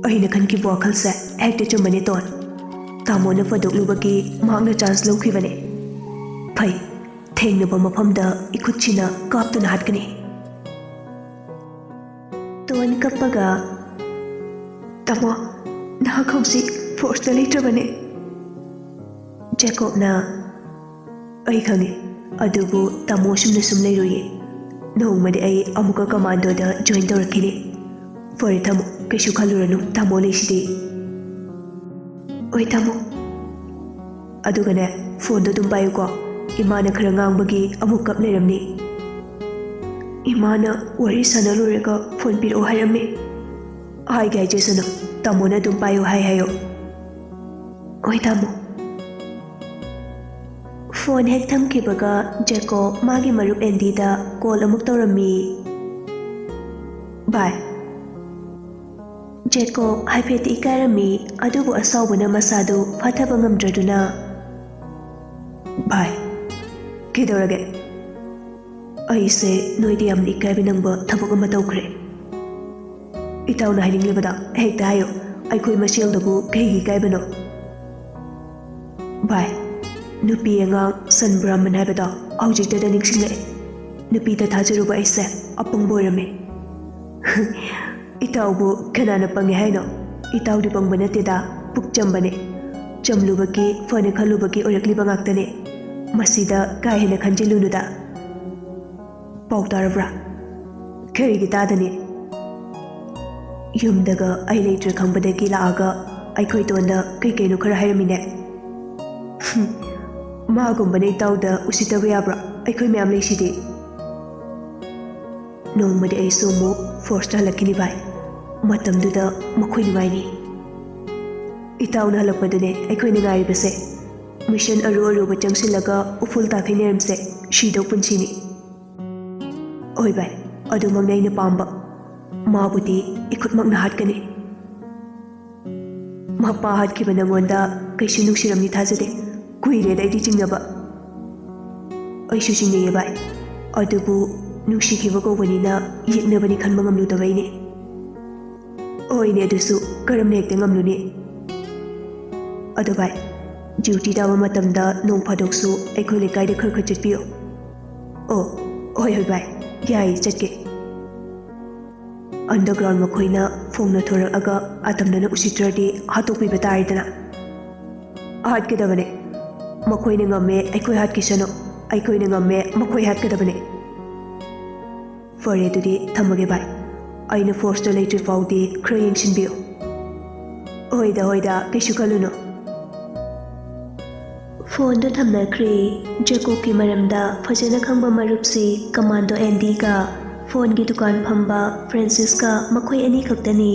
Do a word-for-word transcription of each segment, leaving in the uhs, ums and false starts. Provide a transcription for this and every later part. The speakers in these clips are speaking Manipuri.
ꯑꯩꯅ ꯈꯟꯈꯤꯕ ꯋꯥꯈꯜꯁꯦ ꯍꯦꯛꯇ ꯆꯨꯝꯕꯅꯦ, ꯇꯣꯟ꯫ ꯇꯥꯃꯣꯅ ꯐꯥꯗꯣꯛꯂꯨꯕꯒꯤ ꯃꯍꯥꯛꯅ ꯆꯥꯟꯁ ꯂꯧꯈꯤꯕꯅꯦ꯫ ꯐꯩ, ꯊꯦꯡꯅꯕ ꯃꯐꯝꯗ ꯏꯈꯨꯠꯁꯤꯅ ꯀꯥꯞꯇꯨꯅ ꯍꯥꯠꯀꯅꯤ꯫ ꯇꯣꯟ ꯀꯞꯄꯒ, "ꯇꯥꯃꯣ, ꯅꯍꯥꯛ ꯍꯧꯖꯤꯛ ꯐꯣꯔꯁꯇ ꯂꯩꯇ꯭ꯔꯕꯅꯦ꯫" ꯖꯦꯀꯣꯕꯅ, "ꯑꯩ ꯈꯪꯉꯤ, ꯑꯗꯨꯕꯨ ꯇꯥꯃꯣ ꯁꯨꯝꯅ ꯁꯨꯝ ꯂꯩꯔꯣꯏꯌꯦ꯫ ꯅꯣꯡꯃꯗꯤ ꯑꯩ ꯑꯃꯨꯛꯀ ꯀꯃꯥꯟꯗꯣꯗ ꯖꯣꯏꯟ ꯇꯧꯔꯛꯈꯤꯅꯤ꯫ ꯐꯔꯦ, ꯊꯝꯃꯣ, ꯀꯩꯁꯨ ꯈꯜꯂꯨꯔꯅꯨ, ꯇꯥꯃꯣ ꯂꯩꯁꯤꯗꯤ꯫" "ꯍꯣꯏ, ꯇꯥꯃꯣ꯫" "ꯑꯗꯨꯒꯅꯦ, ꯐꯣꯟꯗꯣ ꯑꯗꯨꯝ ꯄꯥꯏꯌꯨꯀꯣ꯫ ꯏꯃꯥꯅ ꯈꯔ ꯉꯥꯡꯕꯒꯤ ꯑꯃꯨꯛ ꯀꯞ ꯂꯩꯔꯝꯅꯤ꯫ ꯏꯃꯥꯅ ꯋꯥꯔꯤ ꯁꯥꯟꯅ ꯂꯣꯏꯔꯒ ꯐꯣꯟ ꯄꯤꯔꯛꯑꯣ ꯍꯥꯏꯔꯝꯃꯤ꯫" "ꯍꯥꯏꯒꯦ ꯍꯥꯏꯖꯁꯅꯨ, ꯇꯥꯃꯣꯅ ꯑꯗꯨꯝ ꯄꯥꯏꯌꯨ ꯍꯥꯏ ꯍꯥꯏꯌꯣ꯫" "ꯍꯣꯏ, ꯇꯥꯃꯣ꯫" ꯐꯣꯟ ꯍꯦꯛ ꯊꯝꯈꯤꯕꯒ ꯖꯦꯀꯣꯕ ꯃꯥꯒꯤ ꯃꯔꯨꯞ ꯑꯦꯟꯗꯤꯗ ꯀꯣꯜ ꯑꯃꯨꯛ ꯇꯧꯔꯝꯃꯤ꯫ "ꯚꯥꯏ꯫" ꯖꯦꯀꯣꯕ ꯍꯥꯏꯐꯦꯠꯇꯤ ꯏꯀꯥꯏꯔꯝꯃꯤ, ꯑꯗꯨꯕꯨ ꯑꯁꯥꯎꯕꯅ ꯃꯁꯥꯗꯨ ꯐꯥꯊꯕ ꯉꯝꯗ꯭ꯔꯗꯨꯅ, "ꯚꯥꯏ, ꯀꯩꯗꯧꯔꯒꯦ?" "ꯑꯩꯁꯦ ꯅꯣꯏꯗ ꯌꯥꯝꯅ ꯏꯀꯥꯏꯕ ꯅꯪꯕ ꯊꯕꯛ ꯑꯃ ꯇꯧꯈ꯭ꯔꯦ꯫" "ꯏꯇꯥꯎꯅ ꯍꯥꯏꯅꯤꯡꯂꯤꯕꯗꯣ ꯍꯦꯛꯇ ꯍꯥꯏꯌꯨ, ꯑꯩꯈꯣꯏ ꯃꯁꯦꯜꯗꯕꯨ ꯀꯩꯒꯤ ꯏꯀꯥꯏꯕꯅꯣ?" "ꯚꯥꯏ, ꯅꯨꯄꯤ ꯑꯉꯥꯡ ꯁꯟ ꯕ꯭ꯔꯥꯍꯃꯟ ꯍꯥꯏꯕꯗꯣ ꯍꯧꯖꯤꯛꯇꯗ ꯅꯤꯡꯁꯤꯡꯂꯛꯑꯦ꯫ ꯅꯨꯄꯤꯗ ꯊꯥꯖꯔꯨꯕ ꯑꯩꯁꯦ ꯑꯄꯪꯕ ꯑꯣꯏꯔꯝꯃꯦ꯫" "ꯏꯇꯥꯎꯕꯨ ꯀꯅꯥꯅ ꯄꯪꯉꯦ ꯍꯥꯏꯅꯣ? ꯏꯇꯥꯎꯗꯤ ꯄꯪꯕ ꯅꯠꯇꯦꯗ, ꯄꯨꯛ ꯆꯝꯕꯅꯦ꯫ ꯆꯝꯂꯨꯕꯒꯤ, ꯐꯅ ꯈꯜꯂꯨꯕꯒꯤ ꯑꯣꯏꯔꯛꯂꯤꯕ ꯉꯥꯛꯇꯅꯦ꯫ ꯃꯁꯤꯗ ꯀꯥ ꯍꯦꯟꯅ ꯈꯟꯖꯤꯜꯂꯨꯅꯨꯗ꯫" "ꯄꯥꯎ ꯇꯥꯔꯕ꯭ꯔꯥ?" "ꯀꯔꯤꯒꯤ ꯇꯥꯗꯅꯤ? ꯌꯨꯝꯗꯒ ꯑꯩ ꯂꯩꯇ꯭ꯔꯦ ꯈꯪꯕꯗꯒꯤ ꯂꯥꯛꯑꯒ ꯑꯩꯈꯣꯏ ꯇꯣꯟꯗ ꯀꯩ ꯀꯩꯅꯣ ꯈꯔ ꯍꯥꯏꯔꯝꯃꯤꯅꯦ꯫" "ꯍꯨꯝ, ꯃꯥꯒꯨꯝꯕꯅ ꯏꯇꯥꯎꯗ ꯎꯁꯤꯠꯇꯕ ꯌꯥꯕ꯭ꯔꯥ? ꯑꯩꯈꯣꯏ ꯃꯌꯥꯝ ꯂꯩꯁꯤꯗꯤ꯫" "ꯅꯣꯡꯃꯗꯤ ꯑꯩꯁꯨ ꯑꯃꯨꯛ ꯐꯣꯔꯁꯇ ꯍꯜꯂꯛꯈꯤꯅꯤ ꯚꯥꯏ꯫ ꯃꯇꯝꯗꯨꯗ ꯃꯈꯣꯏ ꯅꯨꯡꯉꯥꯏꯅꯤ꯫ ꯏꯇꯥꯎꯅ ꯍꯜꯂꯛꯄꯗꯨꯅꯦ ꯑꯩꯈꯣꯏꯅ ꯉꯥꯏꯔꯤꯕꯁꯦ꯫ ꯃꯤꯁꯟ ꯑꯔꯨ ꯑꯔꯨꯕ ꯆꯪꯁꯤꯜꯂꯒ ꯎꯐꯨꯜ ꯇꯥꯊꯩꯅꯔꯝꯁꯦ ꯁꯤꯗꯧ ꯄꯨꯟꯁꯤꯅꯤ꯫" "ꯍꯣꯏ ꯚꯥꯏ, ꯑꯗꯨꯃꯛꯅ ꯑꯩꯅ ꯄꯥꯝꯕ꯫ ꯃꯥꯕꯨꯗꯤ ꯏꯈꯨꯠꯃꯛꯅ ꯍꯥꯠꯀꯅꯤ꯫" "ꯃꯄꯥ ꯍꯥꯠꯈꯤꯕ ꯅꯪꯉꯣꯟꯗ ꯀꯩꯁꯨ ꯅꯨꯡꯁꯤꯔꯝꯅꯤ ꯊꯥꯖꯗꯦ꯫ ꯀꯨꯏꯔꯦꯗ ꯑꯩꯗꯤ ꯆꯤꯡꯅꯕ꯫" "ꯑꯩꯁꯨ ꯆꯤꯡꯅꯩꯌꯦ ꯚꯥꯏ, ꯑꯗꯨꯕꯨ ꯅꯨꯡꯁꯤꯈꯤꯕ ꯀꯧꯕꯅꯤꯅ ꯌꯦꯛꯅꯕꯅꯤ ꯈꯟꯕ ꯉꯝꯂꯨꯗꯕꯩꯅꯦ꯫" ꯍꯣꯏꯅꯦ, ꯑꯗꯨꯁꯨ ꯀꯔꯝꯅ ꯍꯦꯛꯇ ꯉꯝꯂꯨꯅꯤ? ꯑꯗꯣ ꯚꯥꯏ, ꯗ꯭ꯌꯨꯇꯤ ꯇꯥꯕ ꯃꯇꯝꯗ ꯅꯣꯡ ꯐꯥꯗꯣꯛꯁꯨ ꯑꯩꯈꯣꯏ ꯂꯩꯀꯥꯏꯗ ꯈꯔ ꯈꯔ ꯆꯠꯄꯤꯌꯨ꯫ ꯑꯣ, ꯍꯣꯏ ꯍꯣꯏ ꯚꯥꯏ, ꯌꯥꯏ, ꯆꯠꯀꯦ꯫ ꯑꯟꯗꯔꯒ꯭ꯔꯥꯎꯟ ꯃꯈꯣꯏꯅ ꯐꯣꯡꯅ ꯊꯣꯔꯛꯑꯒ ꯑꯇꯝꯅꯅ ꯎꯁꯤꯠꯇ꯭ꯔꯗꯤ ꯍꯥꯠꯇꯣꯛꯄꯤꯕ ꯇꯥꯔꯦꯗꯅ꯫ ꯍꯥꯠꯀꯗꯕꯅꯦ꯫ ꯃꯈꯣꯏꯅ ꯉꯝꯃꯦ, ꯑꯩꯈꯣꯏ ꯍꯥꯠꯈꯤꯁꯅꯨ꯫ ꯑꯩꯈꯣꯏꯅ ꯉꯝꯃꯦ, ꯃꯈꯣꯏ ꯍꯥꯠꯀꯗꯕꯅꯦ꯫ ꯐꯔꯦ, ꯑꯗꯨꯗꯤ ꯊꯝꯃꯒꯦ ꯚꯥꯏ꯫ ꯑꯩꯅ ꯐꯣꯔꯁꯇ ꯂꯩꯇ꯭ꯔꯤ ꯐꯥꯎꯗꯤ ꯈꯔ ꯌꯦꯡꯁꯤꯟꯕꯤꯌꯨ꯫ ꯍꯣꯏꯗ, ꯍꯣꯏꯗ, ꯀꯩꯁꯨ ꯈꯜꯂꯨꯅꯨ꯫ ꯐꯣꯟꯗꯨ ꯊꯝꯅꯈ꯭ꯔꯦ꯫ ꯖꯦꯀꯣꯕꯀꯤ ꯃꯔꯝꯗ ꯐꯖꯅ ꯈꯪꯕ ꯃꯔꯨꯞꯁꯤ ꯀꯃꯥꯟꯗꯣ ꯑꯦꯟꯗꯤꯒ ꯐꯣꯟꯒꯤ ꯗꯨꯀꯥꯟ ꯐꯝꯕ ꯐ꯭ꯔꯦꯟꯁꯤꯁꯀ ꯃꯈꯣꯏ ꯑꯅꯤ ꯈꯛꯇꯅꯤ꯫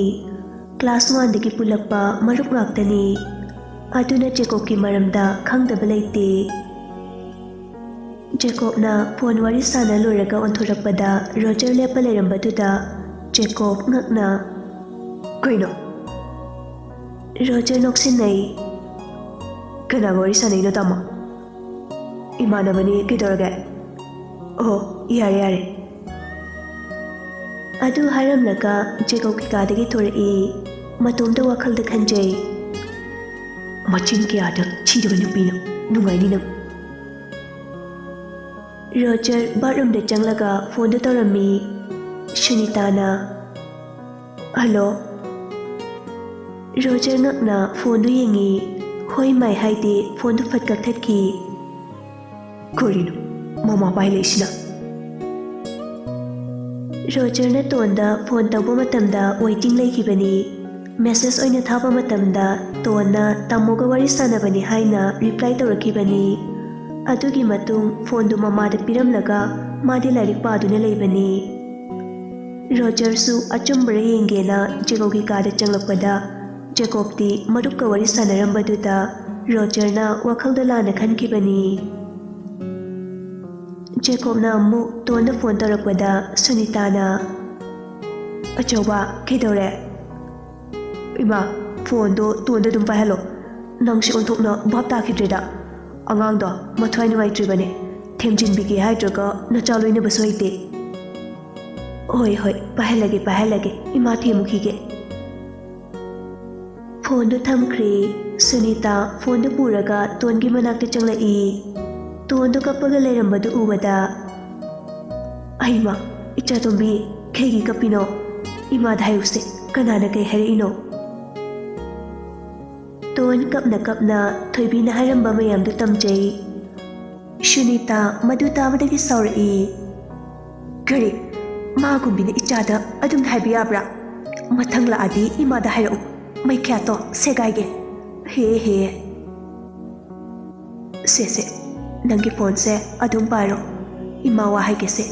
ꯀ꯭ꯂꯥꯁ ꯋꯥꯟꯗꯒꯤ ꯄꯨꯜꯂꯛꯄ ꯃꯔꯨꯞ ꯉꯥꯛꯇꯅꯤ꯫ ꯑꯗꯨꯅ ꯖꯦꯀꯣꯕꯀꯤ ꯃꯔꯝꯗ ꯈꯪꯗꯕ ꯂꯩꯇꯦ꯫ ꯖꯦꯀꯣꯕꯅ ꯐꯣꯟ ꯋꯥꯔꯤ ꯁꯥꯟꯅ ꯂꯣꯏꯔꯒ ꯑꯣꯟꯊꯣꯔꯛꯄꯗ ꯔꯣꯖꯔ ꯂꯦꯞꯄ ꯂꯩꯔꯝꯕꯗꯨꯗ ꯖꯦꯀꯣꯕ ꯉꯛꯅ, "ꯀꯩꯅꯣ?" ꯔꯣꯖꯔ ꯅꯣꯛꯁꯤꯟꯅꯩ꯫ "ꯀꯅꯥꯒ ꯋꯥꯔꯤ ꯁꯥꯟꯅꯩꯅꯣ, ꯇꯥꯃꯣ?" "ꯏꯃꯥꯟꯅꯕꯅꯤ, ꯀꯩꯗꯧꯔꯒꯦ?" "ꯑꯣ, ꯌꯥꯔꯦ, ꯌꯥꯔꯦ꯫" ꯑꯗꯨ ꯍꯥꯏꯔꯝꯂꯒ ꯖꯦꯀꯣꯕꯀꯤ ꯀꯥꯗꯒꯤ ꯊꯣꯔꯛꯏ꯫ ꯃꯇꯣꯝꯇ ꯋꯥꯈꯜꯗ ꯈꯟꯖꯩ, "ꯃꯆꯤꯟ ꯀꯌꯥꯗ ꯊꯤꯗꯕ ꯅꯨꯄꯤꯅꯣ, ꯅꯨꯡꯉꯥꯏꯅꯤ ꯅꯪ꯫" ꯔꯣꯖꯔ ꯕꯥꯠꯔꯨꯝꯗ ꯆꯪꯂꯒ ꯐꯣꯟꯗꯨ ꯇꯧꯔꯝꯃꯤ꯫ ꯁꯨꯅꯤꯇꯥꯅ, "ꯍꯜꯂꯣ꯫" ꯔꯣꯖꯔ ꯉꯛꯅ ꯐꯣꯟꯗꯨ ꯌꯦꯡꯉꯤ꯫ "ꯍꯣꯏ ꯃꯥꯏ" ꯍꯥꯏꯗꯦ, ꯐꯣꯟꯗꯨ ꯐꯠ ꯀꯛꯊꯠꯈꯤ꯫ "ꯀꯔꯤꯅꯣ ꯃꯃꯥ ꯄꯥꯏꯍꯜꯂꯛꯏꯁꯤꯅ?" ꯔꯣꯖꯔꯅ ꯇꯣꯟꯗ ꯐꯣꯟ ꯇꯧꯕ ꯃꯇꯝꯗ ꯋꯦꯇꯤꯡ ꯂꯩꯈꯤꯕꯅꯤ꯫ ꯃꯦꯁꯦꯖ ꯑꯣꯏꯅ ꯊꯥꯕ ꯃꯇꯝꯗ ꯇꯣꯟꯅ ꯇꯥꯃꯣꯒ ꯋꯥꯔꯤ ꯁꯥꯟꯅꯕꯅꯤ ꯍꯥꯏꯅ ꯔꯤꯄ꯭ꯂꯥꯏ ꯇꯧꯔꯛꯈꯤꯕꯅꯤ꯫ ꯑꯗꯨꯒꯤ ꯃꯇꯨꯡ ꯐꯣꯟꯗꯨ ꯃꯃꯥꯗ ꯄꯤꯔꯝꯂꯒ ꯃꯥꯗꯤ ꯂꯥꯏꯔꯤꯛ ꯄꯥꯗꯨꯅ ꯂꯩꯕꯅꯤ꯫ ꯔꯣꯖꯔꯁꯨ ꯑꯆꯨꯝꯕꯔ ꯌꯦꯡꯒꯦꯅ ꯖꯦꯀꯣꯕꯀꯤ ꯀꯥꯗ ꯆꯪꯂꯛꯄꯗ ꯖꯦꯀꯣꯕꯇꯤ ꯃꯔꯨꯞꯀ ꯋꯥꯔꯤ ꯁꯥꯟꯅꯔꯝꯕꯗꯨꯗ ꯔꯣꯖꯔꯅ ꯋꯥꯈꯜꯗ ꯂꯥꯟꯅ ꯈꯟꯈꯤꯕꯅꯤ꯫ ꯖꯦꯀꯣꯕꯅ ꯑꯃꯨꯛ ꯇꯣꯟꯗ ꯐꯣꯟ ꯇꯧꯔꯛꯄꯗ ꯁꯨꯅꯤꯇꯥꯅ, "ꯑꯆꯧꯕ, ꯀꯩꯗꯧꯔꯦ?" "ꯏꯃꯥ, ꯐꯣꯟꯗꯣ ꯇꯣꯟꯗ ꯑꯗꯨꯝ ꯄꯥꯏꯍꯜꯂꯣ꯫ ꯅꯪꯁꯤ ꯑꯣꯟꯊꯣꯛꯅ ꯚꯥꯞ ꯇꯥꯈꯤꯗ꯭ꯔꯦꯗ꯫ ꯑꯉꯥꯡꯗꯣ ꯃꯊ꯭ꯋꯥꯏ ꯅꯨꯡꯉꯥꯏꯇ꯭ꯔꯤꯕꯅꯦ꯫ ꯊꯦꯝꯖꯤꯟꯕꯤꯒꯦ ꯍꯥꯏꯗ꯭ꯔꯒ ꯅꯆꯥ ꯂꯣꯏꯅꯕꯁꯨ ꯍꯩꯇꯦ꯫" "ꯍꯣꯏ, ꯍꯣꯏ, ꯄꯥꯏꯍꯜꯂꯒꯦ, ꯄꯥꯏꯍꯜꯂꯒꯦ꯫ ꯏꯃꯥ ꯊꯦꯝꯃꯨꯈꯤꯒꯦ꯫" ꯐꯣꯟꯗꯨ ꯊꯝꯈ꯭ꯔꯦ꯫ ꯁꯨꯅꯤꯇꯥ ꯐꯣꯟꯗꯨ ꯄꯨꯔꯒ ꯇꯣꯟꯒꯤ ꯃꯅꯥꯛꯇ ꯆꯪꯂꯛꯏ꯫ ꯇꯣꯟꯗꯨ ꯀꯞꯄꯒ ꯂꯩꯔꯝꯕꯗꯨ ꯎꯕꯗ, "ꯑꯩꯃ, ꯏꯆꯥꯇꯣꯝꯕꯤ, ꯀꯩꯒꯤ ꯀꯞꯄꯤꯅꯣ? ꯏꯃꯥꯗ ꯍꯥꯏꯌꯨꯁꯦ, ꯀꯅꯥꯅ ꯀꯩ ꯍꯥꯏꯔꯛꯏꯅꯣ?" ꯇꯣꯟ ꯀꯞꯅ ꯀꯞꯅ ꯊꯣꯏꯕꯤꯅ ꯍꯥꯏꯔꯝꯕ ꯃꯌꯥꯝꯗꯨ ꯇꯝꯖꯩ꯫ ꯁꯨꯅꯤꯇꯥ ꯃꯗꯨ ꯇꯥꯕꯗꯒꯤ ꯁꯥꯎꯔꯛꯏ꯫ "ꯀꯔꯤ? ꯃꯥꯒꯨꯝꯕꯤꯅ ꯏꯆꯥꯗ ꯑꯗꯨꯝ ꯍꯥꯏꯕ ꯌꯥꯕ꯭ꯔꯥ? ꯃꯊꯪ ꯂꯥꯛꯑꯗꯤ ꯏꯃꯥꯗ ꯍꯥꯏꯔꯛꯎ꯫ ꯃꯩꯈ꯭ꯌꯥꯠꯇꯣ ꯁꯦꯒꯥꯏꯒꯦ꯫ ꯍꯦ ꯍꯦ꯫ ꯁꯦ ꯁꯦ, ꯅꯪꯒꯤ ꯐꯣꯟꯁꯦ ꯑꯗꯨꯝ ꯄꯥꯏꯔꯣ꯫ ꯏꯃꯥ ꯋꯥ ꯍꯥꯏꯒꯦꯁꯦ꯫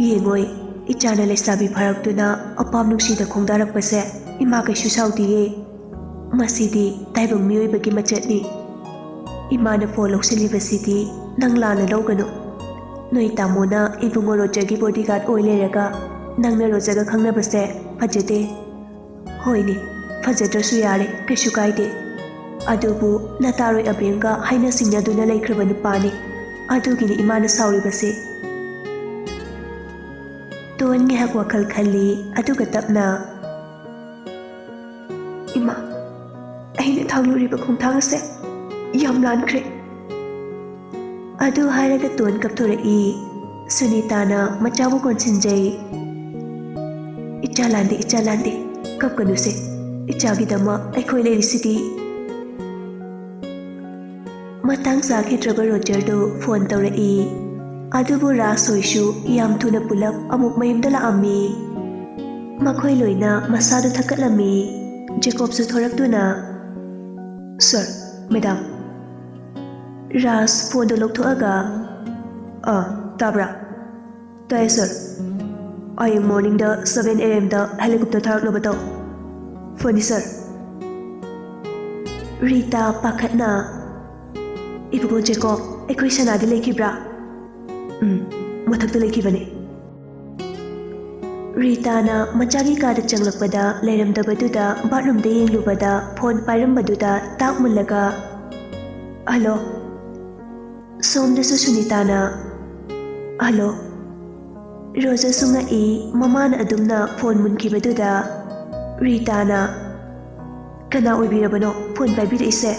ꯌꯦꯡꯉꯣꯏ, ꯏꯆꯥꯅ ꯂꯩꯁꯥꯕꯤ ꯐꯥꯔꯛꯇꯨꯅ ꯑꯄꯥꯝ ꯅꯨꯡꯁꯤꯗ ꯈꯣꯡꯗꯥꯔꯛꯄꯁꯦ ꯏꯃꯥ ꯀꯩꯁꯨ ꯁꯥꯎꯗꯤꯌꯦ꯫ ꯃꯁꯤꯗꯤ ꯇꯥꯏꯕꯪ ꯃꯤꯑꯣꯏꯕꯒꯤ ꯃꯆꯠꯅꯤ꯫ ꯏꯃꯥꯅ ꯐꯣꯟ ꯂꯧꯁꯤꯜꯂꯤꯕꯁꯤꯗꯤ ꯅꯪ ꯂꯥꯟꯅ ꯂꯧꯒꯅꯨ꯫ ꯅꯣꯏ ꯇꯥꯃꯣꯅ ꯏꯕꯨꯡꯉꯣ ꯔꯣꯖꯔꯒꯤ bodyguard ꯑꯣꯏ ꯂꯩꯔꯒ ꯅꯪꯅ ꯔꯣꯖꯔꯒ ꯈꯪꯅꯕꯁꯦ ꯐꯖꯗꯦ꯫ ꯍꯣꯏꯅꯦ, ꯐꯖꯗ꯭ꯔꯁꯨ ꯌꯥꯔꯦ, ꯀꯩꯁꯨ ꯀꯥꯏꯗꯦ꯫ ꯑꯗꯨꯕꯨ ꯅꯇꯥꯔꯣꯏ ꯑꯕꯦꯝꯒ ꯍꯥꯏꯅ ꯁꯤꯡꯅꯗꯨꯅ ꯂꯩꯈ꯭ꯔꯕ ꯅꯨꯄꯥꯅꯤ꯫ ꯑꯗꯨꯒꯤꯅꯤ ꯏꯃꯥꯅ ꯁꯥꯎꯔꯤꯕꯁꯦ꯫" ꯇꯣꯟ ꯉꯥꯏꯍꯥꯛ ꯋꯥꯈꯜ ꯈꯜꯂꯤ, ꯑꯗꯨꯒ ꯇꯞꯅ, "ꯏꯃꯥ, ꯑꯩꯅ ꯊꯥꯡꯂꯨꯔꯤꯕ ꯈꯣꯡꯊꯥꯡ ꯑꯁꯦ ꯌꯥꯝ ꯂꯥꯟꯈ꯭ꯔꯦ꯫" ꯑꯗꯨ ꯍꯥꯏꯔꯒ ꯇꯣꯟ ꯀꯞꯊꯣꯔꯛꯏ꯫ ꯁꯨꯅꯤꯇꯥꯅ ꯃꯆꯥꯕꯨ ꯀꯣꯟꯁꯤꯟꯖꯩ꯫ "ꯏꯆꯥ ꯂꯥꯟꯗꯦ, ꯏꯆꯥ ꯂꯥꯟꯗꯦ, ꯀꯞꯀꯅꯨꯁꯦ꯫ ꯏꯆꯥꯒꯤꯗꯃꯛ ꯑꯩꯈꯣꯏ ꯂꯩꯔꯤꯁꯤꯗꯤ꯫" ꯃꯇꯥꯡ ꯆꯥꯈꯤꯗ꯭ꯔꯕ ꯔꯣꯖꯔꯗꯨ ꯐꯣꯟ ꯇꯧꯔꯛꯏ꯫ ꯑꯗꯨꯕꯨ ꯔꯥꯖ ꯍꯣꯏꯁꯨ ꯌꯥꯝ ꯊꯨꯅ ꯄꯨꯂꯞ ꯑꯃꯨꯛ ꯃꯌꯨꯝꯗ ꯂꯥꯛꯑꯝꯃꯤ꯫ ꯃꯈꯣꯏ ꯂꯣꯏꯅ ꯃꯁꯥꯗꯨ ꯊꯛꯀꯠꯂꯝꯃꯤ꯫ ꯖꯦꯀꯣꯕꯁꯨ ꯊꯣꯔꯛꯇꯨꯅ, "ꯁꯥꯔ, ꯃꯦꯗꯥꯝ꯫" ꯔꯥꯖ ꯐꯣꯟꯗꯨ ꯂꯧꯊꯣꯛꯑꯒ, "ꯑꯥ, ꯇꯥꯕ꯭ꯔꯥ?" "ꯇꯥꯏ ꯁꯥꯔ꯫ ꯍꯌꯦꯡ ꯃꯣꯔꯅꯤꯡꯗ seven A M ꯗ ꯍꯦꯂꯤꯀꯣꯞꯇꯔ ꯊꯥꯔꯛꯅꯕ ꯇꯧ꯫" "ꯐꯅꯤ ꯁꯥꯔ꯫" ꯔꯤꯇꯥ ꯄꯥꯈꯠꯅ, "ꯏꯕꯨꯡꯉꯣ ꯖꯦꯀꯣꯕ, ꯑꯩꯈꯣꯏ ꯁꯅꯥꯗꯤ ꯂꯩꯈꯤꯕ꯭ꯔꯥ?" "ꯎꯝ, ꯃꯊꯛꯇ ꯂꯩꯈꯤꯕꯅꯤ꯫" ꯔꯤꯇꯥꯅ ꯃꯆꯥꯒꯤ ꯀꯥꯗ ꯆꯪꯂꯛꯄꯗ ꯂꯩꯔꯝꯗꯕꯗꯨꯗ ꯕꯥꯠꯔꯨꯝꯗ ꯌꯦꯡꯂꯨꯕꯗ ꯐꯣꯟ ꯄꯥꯏꯔꯝꯕꯗꯨꯗ ꯇꯥꯛ ꯃꯨꯜꯂꯒ, "ꯍꯜꯂꯣ?" ꯁꯣꯝꯗꯁꯨ ꯁꯨꯅꯤꯇꯥꯅ, "ꯍꯜꯂꯣ?" ꯔꯣꯖꯔꯁꯨ ꯉꯛꯏ, ꯃꯃꯥꯅ ꯑꯗꯨꯝꯅ ꯐꯣꯟ ꯃꯨꯟꯈꯤꯕꯗꯨꯗ꯫ ꯔꯤꯇꯥꯅ, ꯀꯅꯥ ꯑꯣꯏꯕꯤꯔꯕꯅꯣ ꯐꯣꯟ ꯄꯥꯏꯕꯤꯔꯛꯏꯁꯦ?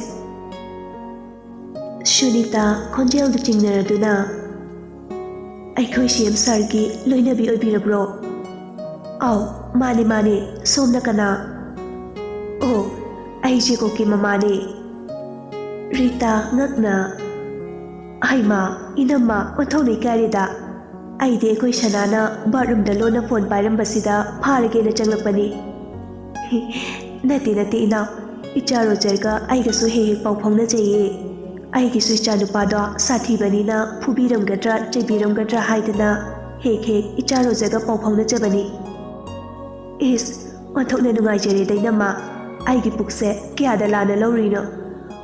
ꯁꯨꯅꯤꯇꯥ ꯈꯣꯟꯖꯦꯜꯗꯨ ꯆꯤꯡꯅꯔꯗꯨꯅ, "ꯑꯩꯈꯣꯏ ꯁꯤ ꯑꯦꯝ ꯁꯥꯔꯒꯤ ꯂꯣꯏꯅꯕꯤ ꯑꯣꯏꯕꯤꯔꯕ꯭ꯔꯣ?" "ꯑꯥꯎ, ꯃꯥꯅꯦ, ꯃꯥꯅꯦ꯫ ꯁꯣꯝꯅ ꯀꯅꯥ?" "ꯑꯣ, ꯑꯩ ꯖꯦꯀꯣꯕꯀꯤ ꯃꯃꯥꯅꯦ꯫" ꯔꯤꯇꯥ ꯉꯛꯅ, "ꯍꯩꯃꯥ, ꯏꯅꯝꯃ, ꯑꯣꯟꯊꯣꯛꯅ ꯏꯀꯥꯏꯔꯦꯗ꯫ ꯑꯩꯗꯤ ꯑꯩꯈꯣꯏ ꯁꯅꯥꯅ ꯕꯥꯠꯔꯨꯝꯗ ꯂꯣꯟꯅ ꯐꯣꯟ ꯄꯥꯏꯔꯝꯕꯁꯤꯗ ꯐꯥꯔꯒꯦꯅ ꯆꯪꯂꯛꯄꯅꯤ꯫" "ꯅꯠꯇꯦ, ꯅꯠꯇꯦ ꯏꯅꯥꯎ, ꯏꯆꯥ ꯔꯣꯖꯔꯒ ꯑꯩꯒꯁꯨ ꯍꯦꯛ ꯍꯦꯛ ꯄꯥꯎ ꯐꯥꯎꯅꯖꯩꯌꯦ꯫ ꯑꯩꯒꯤꯁꯨ ꯏꯆꯥ ꯅꯨꯄꯥꯗꯣ ꯁꯥꯊꯤꯕꯅꯤꯅ ꯐꯨꯕꯤꯔꯝꯒꯗ꯭ꯔꯥ, ꯆꯩꯕꯤꯔꯝꯒꯗ꯭ꯔꯥ ꯍꯥꯏꯗꯅ ꯍꯦꯛ ꯍꯦꯛ ꯏꯆꯥ ꯔꯣꯖꯔꯒ ꯄꯥꯎ ꯐꯥꯎꯅꯖꯕꯅꯤ꯫" "ꯏꯁ, ꯑꯣꯟꯊꯣꯛꯅ ꯅꯨꯡꯉꯥꯏꯖꯔꯦꯗ ꯏꯅꯝꯃ꯫ ꯑꯩꯒꯤ ꯄꯨꯛꯁꯦ ꯀꯌꯥꯗ ꯂꯥꯟꯅ ꯂꯧꯔꯨꯏꯅꯣ꯫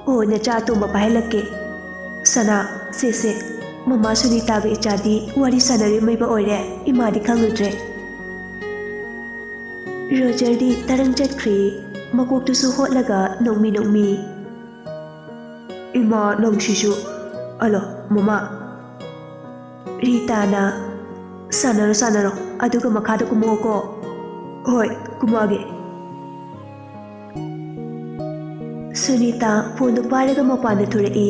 ꯑꯣ, ꯅꯆꯥ ꯑꯇꯣꯝꯕ ꯄꯥꯏꯍꯜꯂꯛꯀꯦ꯫ ꯁꯅꯥ, ꯁꯦ, ꯁꯦ, ꯃꯃꯥ ꯁꯨꯅꯤꯇꯥꯒ ꯏꯆꯥꯗꯤ ꯋꯥꯔꯤ ꯁꯥꯟꯅꯔꯤꯃꯩꯕ ꯑꯣꯏꯔꯦ, ꯏꯃꯥꯗꯤ ꯈꯪꯂꯨꯗ꯭ꯔꯦ꯫" ꯔꯣꯖꯔꯗꯤ ꯇꯔꯪ ꯆꯠꯈ꯭ꯔꯦ꯫ ꯃꯀꯣꯛꯇꯨꯁꯨ ꯍꯣꯠꯂꯒ ꯅꯣꯛꯃꯤ ꯅꯣꯛꯃꯤ꯫ "ꯏꯃꯥ, ꯅꯪꯁꯤꯁꯨ꯫ ꯑꯂꯣ, ꯃꯃꯥ꯫" ꯔꯤꯇꯥꯅ, "ꯁꯥꯟꯅꯔꯣ, ꯁꯥꯟꯅꯔꯣ, ꯑꯗꯨꯒ ꯃꯈꯥꯗ ꯀꯨꯝꯃꯛꯑꯣꯀꯣ꯫" "ꯍꯣꯏ, ꯀꯨꯝꯃꯛꯑꯒꯦ꯫" ꯁꯨꯅꯤꯇꯥ ꯐꯣꯟꯗꯨ ꯄꯥꯏꯔꯒ ꯃꯄꯥꯟꯗ ꯊꯣꯔꯛꯏ꯫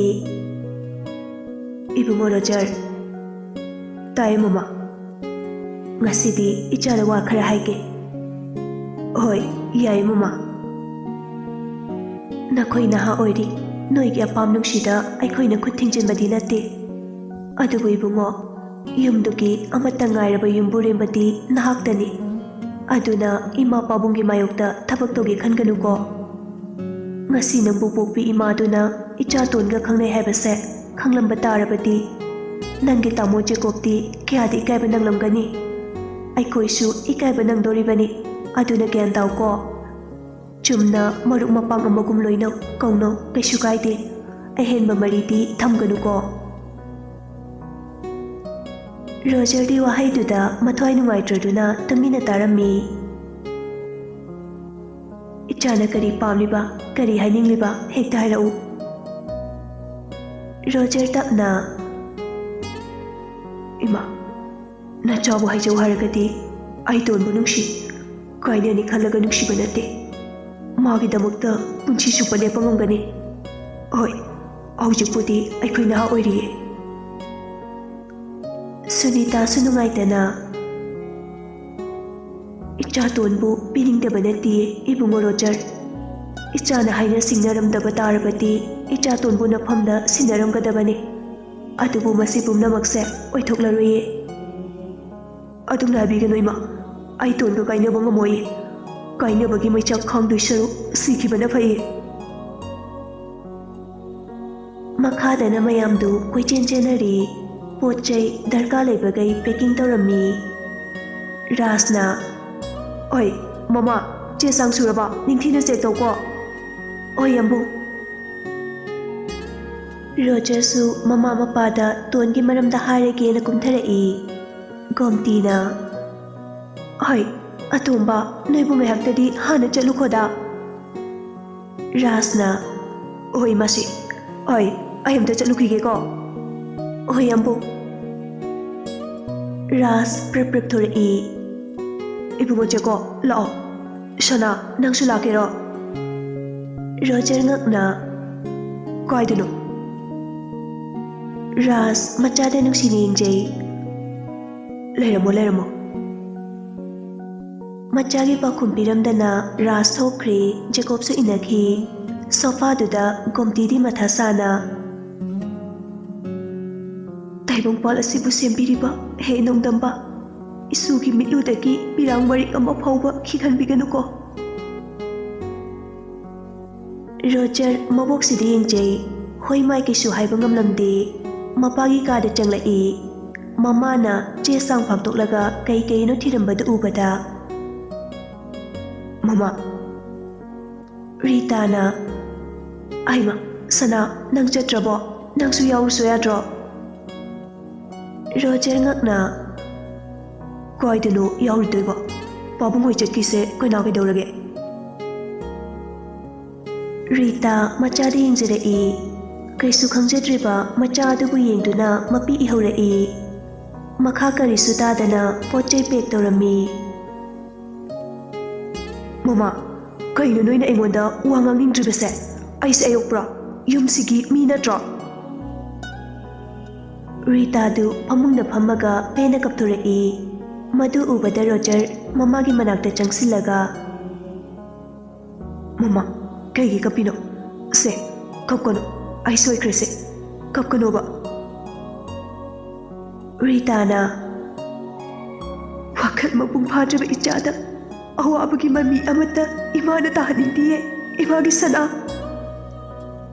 "ꯏꯕꯨꯡꯉꯣ ꯔꯣꯖꯔ꯫" "ꯇꯥꯏ, ꯃꯃꯥ꯫" "ꯉꯁꯤꯗꯤ ꯏꯆꯥꯗ ꯋꯥ ꯈꯔ ꯍꯥꯏꯒꯦ꯫" "ꯍꯣꯏ, ꯌꯥꯏ, ꯃꯃꯥ꯫" "ꯅꯈꯣꯏ ꯅꯍꯥ ꯑꯣꯏꯔꯤ, ꯅꯣꯏꯒꯤ ꯑꯄꯥꯝ ꯅꯨꯡꯁꯤꯗ ꯑꯩꯈꯣꯏꯅ ꯈꯨꯠ ꯊꯤꯡꯖꯤꯟꯕꯗꯤ ꯅꯠꯇꯦ꯫ ꯑꯗꯨꯕꯨ ꯏꯕꯨꯡꯉꯣ, ꯌꯨꯝꯗꯨꯒꯤ ꯑꯃꯠꯇ ꯉꯥꯏꯔꯕ ꯌꯨꯝꯕꯨꯔꯦꯝꯕꯗꯤ ꯅꯍꯥꯛꯇꯅꯤ꯫ ꯑꯗꯨꯅ ꯏꯃꯥ ꯄꯥꯕꯨꯡꯒꯤ ꯃꯥꯌꯣꯛꯇ ꯊꯕꯛ ꯇꯧꯒꯦ ꯈꯟꯒꯅꯨꯀꯣ꯫ ꯉꯁꯤ ꯅꯪꯕꯨ ꯄꯣꯛꯄꯤ ꯏꯃꯥꯗꯨꯅ ꯏꯆꯥꯇꯣꯟꯒ ꯈꯪꯅꯩ ꯍꯥꯏꯕꯁꯦ ꯈꯪꯂꯝꯕ ꯇꯥꯔꯕꯗꯤ ꯅꯪꯒꯤ ꯇꯥꯃꯣ ꯖꯦꯀꯣꯕꯇꯤ ꯀꯌꯥꯗ ꯏꯀꯥꯏꯕ ꯅꯪꯂꯝꯒꯅꯤ꯫ ꯑꯩꯈꯣꯏꯁꯨ ꯏꯀꯥꯏꯕ ꯅꯪꯗꯣꯔꯤꯕꯅꯤ꯫ ꯑꯗꯨꯅ ꯒ꯭ꯌꯥꯟ ꯇꯥꯎꯀꯣ꯫ ꯆꯨꯝꯅ ꯃꯔꯨꯞ ꯃꯄꯥꯡ ꯑꯃꯒꯨꯝ ꯂꯣꯏꯅꯧ, ꯀꯧꯅꯧ, ꯀꯩꯁꯨ ꯀꯥꯏꯗꯦ꯫ ꯑꯍꯦꯟꯕ ꯃꯔꯤꯗꯤ ꯊꯝꯒꯅꯨꯀꯣ꯫" ꯔꯣꯖꯔꯗꯤ ꯋꯥꯍꯩꯗꯨꯗ ꯃꯊ꯭ꯋꯥꯏ ꯅꯨꯡꯉꯥꯏꯇ꯭ꯔꯗꯨꯅ ꯇꯨꯃꯤꯟꯅ ꯇꯥꯔꯝꯃꯤ꯫ "ꯏꯆꯥꯅ ꯀꯔꯤ ꯄꯥꯝꯂꯤꯕ, ꯀꯔꯤ ꯍꯥꯏꯅꯤꯡꯂꯤꯕ ꯍꯦꯛꯇ ꯍꯥꯏꯔꯛꯎ꯫" ꯔꯣꯖꯔ ꯇꯞꯅ, "ꯏꯃꯥ, ꯅꯆꯥꯕꯨ ꯍꯥꯏꯖꯧ ꯍꯥꯏꯔꯒꯗꯤ ꯑꯩ ꯇꯣꯟꯕꯨ ꯅꯨꯡꯁꯤ, ꯀꯥꯏꯅꯅꯤ ꯈꯜꯂꯒ ꯅꯨꯡꯁꯤꯕ ꯅꯠꯇꯦ꯫ ꯃꯥꯒꯤꯗꯃꯛꯇ ꯄꯨꯟꯁꯤ ꯆꯨꯞꯄ ꯂꯦꯞꯄ ꯉꯝꯒꯅꯤ꯫ ꯍꯣꯏ, ꯍꯧꯖꯤꯛꯄꯨꯗꯤ ꯑꯩꯈꯣꯏ ꯅꯍꯥ ꯑꯣꯏꯔꯤꯌꯦ꯫ ꯁꯨꯅꯤꯇꯥꯁꯨ ꯅꯨꯡꯉꯥꯏꯇꯅ, "ꯏꯆꯥꯇꯣꯟꯕꯨ ꯄꯤꯅꯤꯡꯗꯕ ꯅꯠꯇꯤꯌꯦ, ꯏꯕꯨꯡꯉꯣ ꯔꯣꯖꯔ꯫ ꯏꯆꯥꯅ ꯍꯥꯏꯅ ꯁꯤꯡꯅꯔꯝꯗꯕ ꯇꯥꯔꯕꯗꯤ ꯏꯆꯥꯇꯣꯟꯕꯨ ꯅꯐꯝꯗ ꯁꯤꯟꯅꯔꯝꯒꯗꯕꯅꯤ꯫ ꯑꯗꯨꯕꯨ ꯃꯁꯤ ꯄꯨꯝꯅꯃꯛꯁꯦ ꯑꯣꯏꯊꯣꯛꯂꯔꯣꯏꯌꯦ꯫" "ꯑꯗꯨꯝꯅ ꯍꯥꯏꯕꯤꯒꯅꯨ ꯏꯃꯥ, ꯑꯩ ꯇꯣꯟꯕ ꯀꯥꯏꯅꯕ ꯉꯝꯃꯣꯏꯌꯦ꯫ ꯀꯥꯏꯅꯕꯒꯤ ꯃꯩꯆꯥꯛ ꯈꯥꯡꯗꯣꯏ ꯁꯔꯨꯛ ꯁꯤꯈꯤꯕꯅ ꯐꯩꯌꯦ꯫" ꯃꯈꯥꯗꯅ ꯃꯌꯥꯝꯗꯨ ꯀꯣꯏꯆꯦꯟ ꯆꯦꯟꯅꯔꯤ꯫ ꯄꯣꯠ ꯆꯩ ꯗꯔꯀꯥꯔ ꯂꯩꯕꯈꯩ packing ꯇꯧꯔꯝꯃꯤ꯫ ꯔꯥꯖꯅ, "ꯑꯣꯏ, ꯃꯃꯥ, ꯆꯦ ꯆꯥꯡ ꯁꯨꯔꯕ? ꯅꯤꯡꯊꯤꯅ check ꯇꯧꯀꯣ꯫" "ꯑꯣꯏ, ꯌꯥꯝꯕꯨꯡ꯫" ꯔꯣꯖꯔꯁꯨ ꯃꯃꯥ ꯃꯄꯥꯗ ꯇꯣꯟꯒꯤ ꯃꯔꯝꯗ ꯍꯥꯏꯔꯒꯦꯅ ꯀꯨꯝꯊꯔꯛꯏ꯫ ꯒꯣꯝꯇꯤꯅ, "ꯍꯣꯏ, ꯑꯇꯣꯝꯕ, ꯅꯣꯏꯕꯨ ꯉꯥꯏꯍꯥꯛꯇꯗꯤ ꯍꯥꯟꯅ ꯆꯠꯂꯨꯈꯣꯗ꯫" ꯔꯥꯖꯅ, "ꯍꯣꯏ, ꯃꯥꯁꯤ, ꯍꯣꯏ, ꯑꯩ ꯑꯝꯇ ꯆꯠꯂꯨꯈꯤꯒꯦꯀꯣ꯫" "ꯍꯣꯏ, ꯌꯥꯝꯕꯨꯡ꯫" ꯔꯥꯖ ꯄ꯭ꯔꯞ ꯄ꯭ꯔꯞ ꯊꯣꯔꯛꯏ꯫ "ꯏꯕꯨꯡꯉꯣ ꯆꯦꯀꯣ, ꯂꯥꯛꯑꯣ꯫ ꯁꯅꯥ, ꯅꯪꯁꯨ ꯂꯥꯛꯀꯦꯔꯣ?" ꯔꯣꯖꯔ ꯉꯛꯅ, "ꯀꯥꯏꯗꯅꯣ?" ꯔꯥꯖ ꯃꯆꯥꯗ ꯅꯨꯡꯁꯤꯅ ꯌꯦꯡꯖꯩ꯫ "ꯂꯩꯔꯝꯃꯣ, ꯂꯩꯔꯝꯃꯣ꯫" ꯃꯆꯥꯒꯤ ꯄꯥꯎꯈꯨꯝ ꯄꯤꯔꯝꯗꯅ ꯔꯥꯖ ꯊꯣꯛꯈ꯭ꯔꯦ꯫ ꯖꯦꯀꯣꯕꯁꯨ ꯏꯟꯅꯈꯤ꯫ ꯁꯣꯐꯥꯗꯨꯗ ꯒꯣꯝꯇꯤꯗꯤ ꯃꯊꯥ ꯁꯥꯅ, "ꯇꯥꯏꯕꯪꯄꯥꯜ ꯑꯁꯤꯕꯨ ꯁꯦꯝꯕꯤꯔꯤꯕ ꯍꯦ ꯅꯣꯡꯗꯝꯕ, ꯏꯁꯨꯒꯤ ꯃꯤꯠꯂꯨꯗꯒꯤ ꯄꯤꯔꯥꯡ ꯃꯔꯤꯛ ꯑꯃ ꯐꯥꯎꯕ ꯈꯤꯍꯟꯕꯤꯒꯅꯨꯀꯣ꯫" ꯔꯣꯖꯔ ꯃꯕꯣꯛꯁꯤꯗ ꯌꯦꯡꯖꯩ꯫ ꯍꯣꯏ ꯃꯥꯏ ꯀꯩꯁꯨ ꯍꯥꯏꯕ ꯉꯝꯂꯝꯗꯦ꯫ ꯃꯄꯥꯒꯤ ꯀꯥꯗ ꯆꯪꯂꯛꯏ꯫ ꯃꯃꯥꯅ ꯆꯦ ꯆꯥꯡ ꯐꯥꯛꯇꯣꯛꯂꯒ ꯀꯩ ꯀꯩꯅꯣ ꯊꯤꯔꯝꯕꯗꯨ ꯎꯕꯗ, "ꯃꯃꯥ꯫" ꯔꯤꯇꯥꯅ, "ꯑꯩꯃ, ꯁꯅꯥ, ꯅꯪ ꯆꯠꯇ꯭ꯔꯕꯣ? ꯅꯪꯁꯨ ꯌꯥꯎꯔꯨꯁꯣ ꯌꯥꯗ꯭ꯔꯣ?" ꯔꯣꯖꯔ ꯉꯛꯅ, "ꯀꯥꯏꯗꯅꯣ ꯌꯥꯎꯔꯨꯗꯣꯏꯕ? ꯄꯥꯕꯨꯡ ꯍꯣꯏ ꯆꯠꯈꯤꯁꯦ ꯀꯅꯥ ꯀꯩꯗꯧꯔꯒꯦ?" ꯔꯤꯇꯥ ꯃꯆꯥꯗ ꯌꯦꯡꯖꯔꯛꯏ꯫ ꯀꯩꯁꯨ ꯈꯪꯖꯗ꯭ꯔꯤꯕ ꯃꯆꯥ ꯑꯗꯨꯕꯨ ꯌꯦꯡꯗꯨꯅ ꯃꯄꯤ ꯏꯍꯧꯔꯛꯏ꯫ ꯃꯈꯥ ꯀꯔꯤꯁꯨ ꯇꯥꯗꯅ ꯄꯣꯠ ꯆꯩ pack ꯇꯧꯔꯝꯃꯤ꯫ "ꯃꯃꯥ, ꯀꯩꯅꯣ ꯅꯣꯏꯅ ꯑꯩꯉꯣꯟꯗ ꯋꯥ ꯉꯥꯡꯅꯤꯡꯗ꯭ꯔꯤꯕꯁꯦ? ꯑꯩꯁꯦ ꯑꯌꯣꯛꯄ꯭ꯔꯣ? ꯌꯨꯝꯁꯤꯒꯤ ꯃꯤ ꯅꯠꯇ꯭ꯔꯣ? ꯔꯤꯇꯥꯗꯨ ꯐꯃꯨꯡꯗ ꯐꯝꯃꯒ ꯄꯦꯟꯅ ꯀꯞꯊꯣꯔꯛꯏ꯫ ꯃꯗꯨ ꯎꯕꯗ ꯔꯣꯖꯔ ꯃꯃꯥꯒꯤ ꯃꯅꯥꯛꯇ ꯆꯪꯁꯤꯜꯂꯒ, "ꯃꯃꯥ, ꯀꯩꯒꯤ ꯀꯞꯄꯤꯅꯣ? ꯁꯦ, ꯀꯞꯀꯅꯨ꯫ ꯑꯩ ꯁꯣꯏꯈ꯭ꯔꯦꯁꯦ꯫ ꯀꯞꯀꯅꯣꯕ꯫" ꯔꯤꯇꯥꯅ, "ꯋꯥꯈꯜ ꯃꯄꯨꯡ ꯐꯥꯗ꯭ꯔꯤꯕ ꯏꯆꯥꯗ ꯑꯋꯥꯕꯒꯤ ꯃꯃꯤ ꯑꯃꯠꯇ ꯏꯃꯥꯅ ꯇꯥꯍꯟꯅꯤꯡꯗꯤꯌꯦ, ꯏꯃꯥꯒꯤ ꯁꯅꯥ꯫"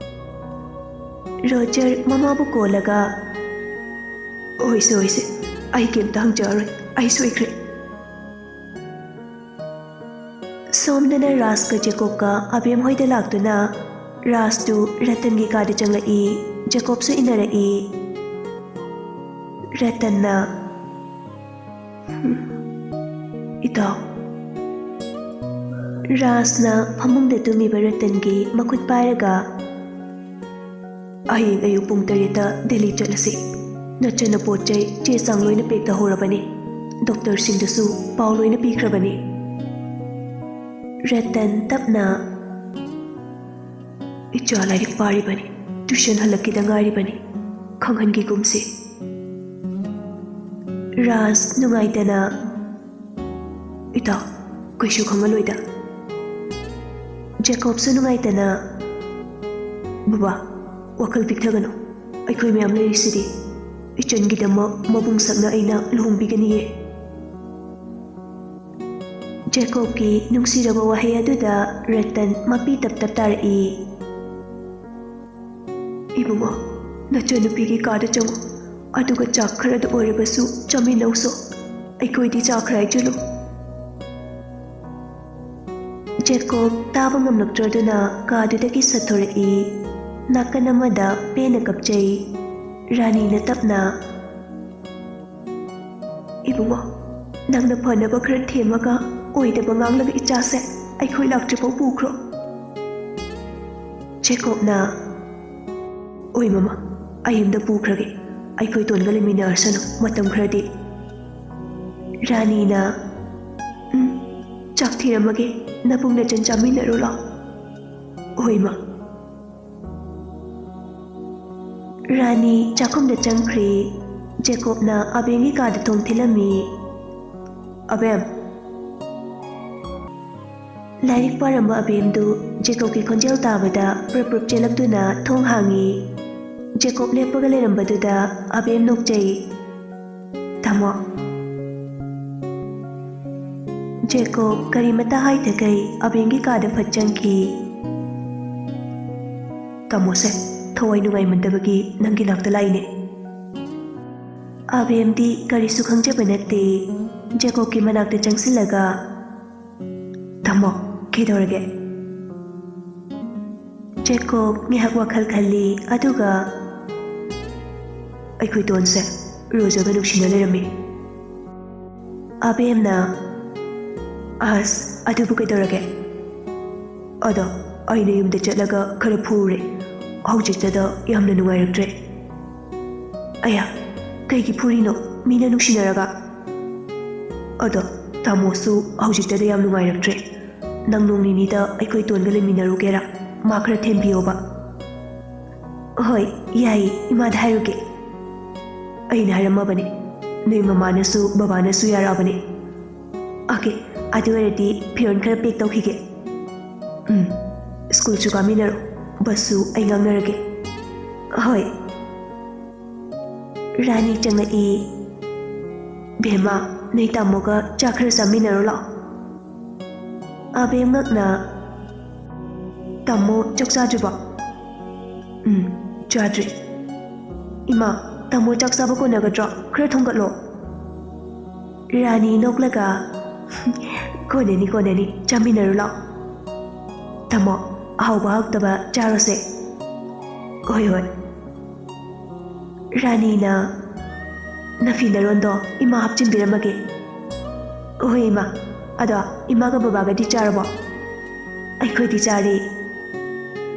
ꯔꯣꯖꯔ ꯃꯃꯥꯕꯨ ꯀꯣꯜꯂꯒ, "ꯍꯣꯏꯁꯦ, ꯍꯣꯏꯁꯦ, ꯑꯩ ꯀꯩꯝꯇ ꯍꯪꯖꯔꯔꯣꯏ꯫ ꯑꯩ ꯁꯣꯏꯈ꯭ꯔꯦ꯫" ꯁꯣꯝꯗꯅ ꯔꯥꯖꯀ ꯖꯦꯀꯣꯕꯀ ꯑꯕꯦꯝ ꯍꯣꯏꯗ ꯂꯥꯛꯇꯨꯅ ꯔꯥꯖꯇꯨ ꯔꯇꯟꯒꯤ ꯀꯥꯗ ꯆꯪꯂꯛꯏ꯫ ꯖꯦꯀꯣꯕꯁꯨ ꯏꯟꯅꯔꯛꯏ꯫ ꯔꯇꯟꯅ, "ꯏꯇꯥꯎ꯫" ꯔꯥꯖꯅ ꯐꯃꯨꯡꯗ ꯇꯨꯝꯃꯤꯕ ꯔꯇꯟꯒꯤ ꯃꯈꯨꯠ ꯄꯥꯏꯔꯒ, "ꯍꯌꯦꯡ ꯑꯌꯨꯛ ꯄꯨꯡ ꯇꯔꯦꯠꯇ ꯗꯦꯜꯂꯤ ꯆꯠꯂꯁꯤ꯫ ꯅꯆꯟꯅ ꯄꯣꯠ ꯆꯩ, ꯆꯦ ꯆꯥꯡ ꯂꯣꯏꯅ ꯄꯦꯛ ꯇꯧꯍꯧꯔꯕꯅꯤ꯫ ꯗꯣꯛꯇꯔꯁꯤꯡꯗꯁꯨ ꯄꯥꯎ ꯂꯣꯏꯅ ꯄꯤꯈ꯭ꯔꯕꯅꯤ꯫" ꯔꯇꯟ ꯇꯞꯅ, "ꯏꯆꯥ ꯂꯥꯏꯔꯤꯛ ꯄꯥꯔꯤꯕꯅꯤ꯫ ꯇ꯭ꯌꯨꯁꯟ ꯍꯜꯂꯛꯈꯤꯗ ꯉꯥꯏꯔꯤꯕꯅꯤ꯫ ꯈꯪꯍꯟꯈꯤꯒꯨꯝꯁꯤ꯫" ꯔꯥꯖ ꯅꯨꯡꯉꯥꯏꯇꯅ, "ꯏꯇꯥꯎ, ꯀꯩꯁꯨ ꯈꯪꯍꯜꯂꯣꯏꯗ꯫" ꯖꯦꯀꯣꯕꯁꯨ ꯅꯨꯡꯉꯥꯏꯇꯅ, "ꯕꯕꯥ, ꯋꯥꯈꯜ ꯄꯤꯛꯊꯒꯅꯨ꯫ ꯑꯩꯈꯣꯏ ꯃꯌꯥꯝ ꯂꯩꯔꯤꯁꯤꯗꯤ꯫ ꯏꯆꯟꯒꯤꯗꯃꯛ ꯃꯕꯨꯡ ꯁꯛꯅ ꯑꯩꯅ ꯂꯨꯍꯣꯡꯕꯤꯒꯅꯤꯌꯦ꯫" ꯖꯦꯀꯣꯕꯀꯤ ꯅꯨꯡꯁꯤꯔꯕ ꯋꯥꯍꯩ ꯑꯗꯨꯗ ꯔꯇꯟ ꯃꯄꯤ ꯇꯞ ꯇꯞ ꯇꯥꯔꯛꯏ꯫ "ꯏꯕꯨꯡꯉꯣ, ꯅꯆꯟꯅꯨꯄꯤꯒꯤ ꯀꯥꯗ ꯆꯪꯉꯨ, ꯑꯗꯨꯒ ꯆꯥꯛ ꯈꯔꯗ ꯑꯣꯏꯔꯕꯁꯨ ꯆꯥꯃꯤꯟꯅꯧꯁꯣ꯫ ꯑꯩꯈꯣꯏꯗꯤ ꯆꯥꯈ꯭ꯔꯦ ꯍꯥꯏꯖꯜꯂꯨ꯫" ꯖꯦꯀꯣꯕ ꯇꯥꯕ ꯉꯝꯂꯛꯇ꯭ꯔꯗꯨꯅ ꯀꯥꯗꯨꯗꯒꯤ ꯁꯠꯊꯣꯔꯛꯏ꯫ ꯅꯥꯀꯟ ꯑꯃꯗ ꯄꯦꯟꯅ ꯀꯞꯆꯩ꯫ ꯔꯥꯅꯤꯅ ꯇꯞꯅ, "ꯏꯕꯨꯡꯉꯣ, ꯅꯪꯅ ꯐꯅꯕ ꯈꯔ ꯊꯦꯝꯃꯒ ꯑꯣꯏꯗꯕ ꯉꯥꯡꯂꯒ ꯏꯆꯥꯁꯦ ꯑꯩꯈꯣꯏ ꯂꯥꯛꯇ꯭ꯔꯤꯐꯥꯎ ꯄꯨꯈ꯭ꯔꯣ꯫" ꯖꯦꯀꯣꯕꯅ, "ꯑꯣꯏ ꯃꯃꯥ, ꯑꯩ ꯑꯝꯗ ꯄꯨꯈ꯭ꯔꯒꯦ꯫ ꯑꯩꯈꯣꯏ ꯇꯣꯟꯒ ꯂꯩꯃꯤꯟꯅꯔꯁꯅꯨ ꯃꯇꯝ ꯈꯔꯗꯤ꯫" ꯔꯥꯅꯤꯅ, "ꯎꯝ, ꯆꯥꯛ ꯊꯤꯔꯝꯃꯒꯦ, ꯅꯕꯨꯡ ꯅꯆꯟ ꯆꯥꯃꯤꯟꯅꯔꯨ ꯂꯥꯎ꯫ ꯍꯣꯏ, ꯏꯃꯥ꯫ ꯔꯥꯅꯤ ꯆꯥꯛꯈꯨꯝꯗ ꯆꯪꯈ꯭ꯔꯦ꯫ ꯖꯦꯀꯣꯕꯅ ꯑꯕꯦꯝꯒꯤ ꯀꯥꯗ ꯊꯣꯡ ꯊꯤꯜꯂꯝꯃꯤ꯫ "ꯑꯕꯦꯝ!" ꯂꯥꯏꯔꯤꯛ ꯄꯥꯔꯝꯕ ꯑꯕꯦꯝꯗꯨ ꯖꯦꯀꯣꯕꯀꯤ ꯈꯣꯟꯖꯦꯜ ꯇꯥꯕꯗ ꯄ꯭ꯔꯞ ꯄ꯭ꯔꯞ ꯆꯦꯜꯂꯛꯇꯨꯅ ꯊꯣꯡ ꯍꯥꯡꯉꯤ꯫ ꯖꯦꯀꯣꯕ ꯂꯦꯞꯄꯒ ꯂꯩꯔꯝꯕꯗꯨꯗ ꯑꯕꯦꯝ ꯅꯣꯛꯆꯩ꯫ "ꯇꯥꯃꯣ!" ꯖꯦꯀꯣꯕ ꯀꯔꯤꯃꯇ ꯍꯥꯏꯗꯈꯩ ꯑꯕꯦꯝꯒꯤ ꯀꯥꯗ ꯐꯠ ꯆꯪꯈꯤ꯫ "ꯇꯥꯃꯣꯁꯦ ꯊꯋꯥꯏ ꯅꯨꯡꯉꯥꯏꯃꯟꯗꯕꯒꯤ ꯅꯪꯒꯤ ꯅꯥꯛꯇ ꯂꯥꯛꯏꯅꯦ꯫" ꯑꯕꯦꯝꯗꯤ ꯀꯔꯤꯁꯨ ꯈꯪꯖꯕ ꯅꯠꯇꯦ꯫ ꯖꯦꯀꯣꯕꯀꯤ ꯃꯅꯥꯛꯇ ꯆꯪꯁꯤꯜꯂꯒ, "ꯇꯥꯃꯣ, ꯀꯩꯗꯧꯔꯒꯦ?" ꯖꯦꯀꯣꯕ ꯉꯥꯏꯍꯥꯛ ꯋꯥꯈꯜ ꯈꯜꯂꯤ, ꯑꯗꯨꯒ, "ꯑꯩꯈꯣꯏ ꯇꯣꯟꯁꯦ ꯔꯣꯖꯔꯒ ꯅꯨꯡꯁꯤꯅ ꯂꯩꯔꯝꯃꯤ꯫" ꯑꯕꯦꯝꯅ, "ꯑꯁ, ꯑꯗꯨꯕꯨ ꯀꯩꯗꯧꯔꯒꯦ? ꯑꯗꯣ ꯑꯩꯅ ꯌꯨꯝꯗ ꯆꯠꯂꯒ ꯈꯔ ꯐꯨꯔꯦ꯫ ꯍꯧꯖꯤꯛꯇꯗ ꯌꯥꯝꯅ ꯅꯨꯡꯉꯥꯏꯔꯛꯇ꯭ꯔꯦ꯫" "ꯑꯌꯥ, ꯀꯩꯒꯤ ꯐꯨꯔꯤꯅꯣ? ꯃꯤꯅ ꯅꯨꯡꯁꯤꯅꯔꯒ?" "ꯑꯗꯣ ꯇꯥꯃꯣꯁꯨ ꯍꯧꯖꯤꯛꯇꯗ ꯌꯥꯝ ꯅꯨꯡꯉꯥꯏꯔꯛꯇ꯭ꯔꯦ꯫ ꯅꯪ ꯅꯣꯡ ꯅꯤꯅꯤꯗ ꯑꯩꯈꯣꯏ ꯇꯣꯟꯒ ꯂꯩꯃꯤꯟꯅꯔꯨꯒꯦꯔꯥ? ꯃꯥ ꯈꯔ ꯊꯦꯝꯕꯤꯌꯣꯕ꯫" "ꯍꯣꯏ, ꯌꯥꯏꯌꯦ, ꯏꯃꯥꯗ ꯍꯥꯏꯔꯨꯒꯦ꯫" "ꯑꯩꯅ ꯍꯥꯏꯔꯝꯃꯕꯅꯦ, ꯅꯣꯏ ꯃꯃꯥꯅꯁꯨ ꯕꯕꯥꯅꯁꯨ ꯌꯥꯔꯛꯑꯕꯅꯦ꯫" "ꯑꯣꯀꯦ, ꯑꯗꯨ ꯑꯣꯏꯔꯗꯤ ꯐꯤꯔꯣꯜ ꯈꯔ ꯄꯦꯛ ꯇꯧꯈꯤꯒꯦ꯫" "ꯎꯝ, ꯁ꯭ꯀꯨꯜꯁꯨ ꯀꯥꯃꯤꯟꯅꯔꯣ, ꯕꯁꯁꯨ ꯑꯩ ꯉꯥꯡꯅꯔꯒꯦ꯫" "ꯍꯣꯏ꯫" ꯔꯥꯅꯤ ꯆꯪꯂꯛꯏ꯫ "ꯕꯦꯝꯃ, ꯅꯣꯏ ꯇꯥꯃꯣꯒ ꯆꯥꯛ ꯈꯔ ꯆꯥꯃꯤꯟꯅꯔꯨ ꯂꯥꯛꯑꯣ꯫" ꯑꯕꯦꯝ ꯉꯛꯅ, "ꯇꯥꯃꯣ ꯆꯥꯛ ꯆꯥꯗ꯭ꯔꯤꯕꯣ?" "ꯎꯝ, ꯆꯥꯗ꯭ꯔꯤ꯫" "ꯏꯃꯥ, ꯇꯥꯃꯣ ꯆꯥꯛ ꯆꯥꯕ ꯀꯣꯟꯅꯒꯗ꯭ꯔꯣ? ꯈꯔ ꯊꯣꯡꯒꯠꯂꯣ꯫" ꯔꯥꯅꯤ ꯅꯣꯛꯂꯒ, "ꯀꯣꯟꯅꯅꯤ, ꯀꯣꯟꯅꯅꯤ, ꯆꯥꯃꯤꯟꯅꯔꯨ ꯂꯥꯛꯑꯣ꯫" "ꯇꯥꯃꯣ, ꯑꯍꯥꯎꯕ ꯍꯥꯎꯇꯕ ꯆꯥꯔꯣꯁꯦ꯫" "ꯍꯣꯏ, ꯍꯣꯏ꯫" ꯔꯥꯅꯤꯅ, "ꯅꯐꯤ ꯅꯔꯣꯟꯗꯣ ꯏꯃꯥ ꯍꯥꯞꯆꯤꯟꯕꯤꯔꯝꯃꯒꯦ꯫" "ꯍꯣꯏ ꯏꯃꯥ, ꯑꯗꯣ ꯏꯃꯥꯒ ꯕꯕꯥꯒꯗꯤ ꯆꯥꯔꯕꯣ?" "ꯑꯩꯈꯣꯏꯗꯤ ꯆꯥꯔꯦ꯫"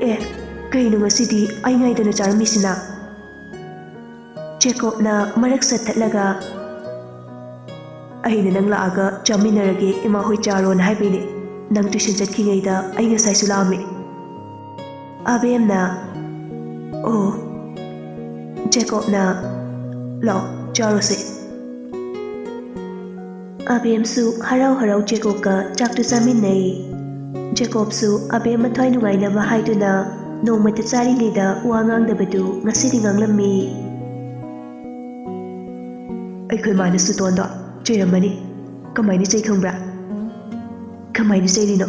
"ꯑꯦ, ꯀꯩꯅꯣ ꯉꯁꯤꯗꯤ ꯑꯩ ꯉꯥꯏꯗꯅ ꯆꯥꯔꯝꯃꯤꯁꯤꯅ?" ꯖꯦꯀꯣꯕꯅ ꯃꯔꯛ ꯆꯠꯊꯠꯂꯒ, ꯑꯩꯅ ꯅꯪ ꯂꯥꯛꯑꯒ ꯆꯥꯃꯤꯟꯅꯔꯒꯦ, ꯏꯃꯥ ꯍꯣꯏ ꯆꯥꯔꯣꯅ ꯍꯥꯏꯕꯩꯅꯦ꯫ ꯅꯪ ꯇꯨꯏꯁꯟ ꯆꯠꯈꯤꯉꯩꯗ ꯑꯩ ꯉꯁꯥꯏꯁꯨ ꯂꯥꯛꯑꯝꯃꯤ꯫ ꯑꯕꯦꯝꯅ, "ꯑꯣ, ꯖꯦꯀꯣꯕꯅ, ꯂꯥꯛꯑꯣ, ꯆꯥꯔꯣꯁꯦ꯫" ꯑꯕꯦꯝꯁꯨ ꯍꯔꯥꯎ ꯍꯔꯥꯎ ꯖꯦꯀꯣꯕꯀ ꯆꯥꯛꯇꯨ ꯆꯥꯃꯤꯟꯅꯩ꯫ ꯖꯦꯀꯣꯕꯁꯨ ꯑꯕꯦꯝ ꯃꯊ꯭ꯋꯥꯏ ꯅꯨꯡꯉꯥꯏꯅꯕ ꯍꯥꯏꯗꯨꯅ ꯅꯣꯡꯃꯇ ꯆꯥꯔꯤꯉꯩꯗ ꯋꯥ ꯉꯥꯡꯗꯕꯗꯨ ꯉꯁꯤꯗꯤ ꯉꯥꯡꯂꯝꯃꯤ꯫ "ꯑꯩꯈꯣꯏ ꯃꯥꯅ ꯁꯨꯇꯣꯟꯗꯣ ꯆꯩꯔꯝꯃꯅꯤ꯫ ꯀꯃꯥꯏꯅ ꯆꯩ ꯈꯪꯕ꯭ꯔꯥ?" "ꯀꯃꯥꯏꯅ ꯆꯩꯔꯤꯅꯣ?"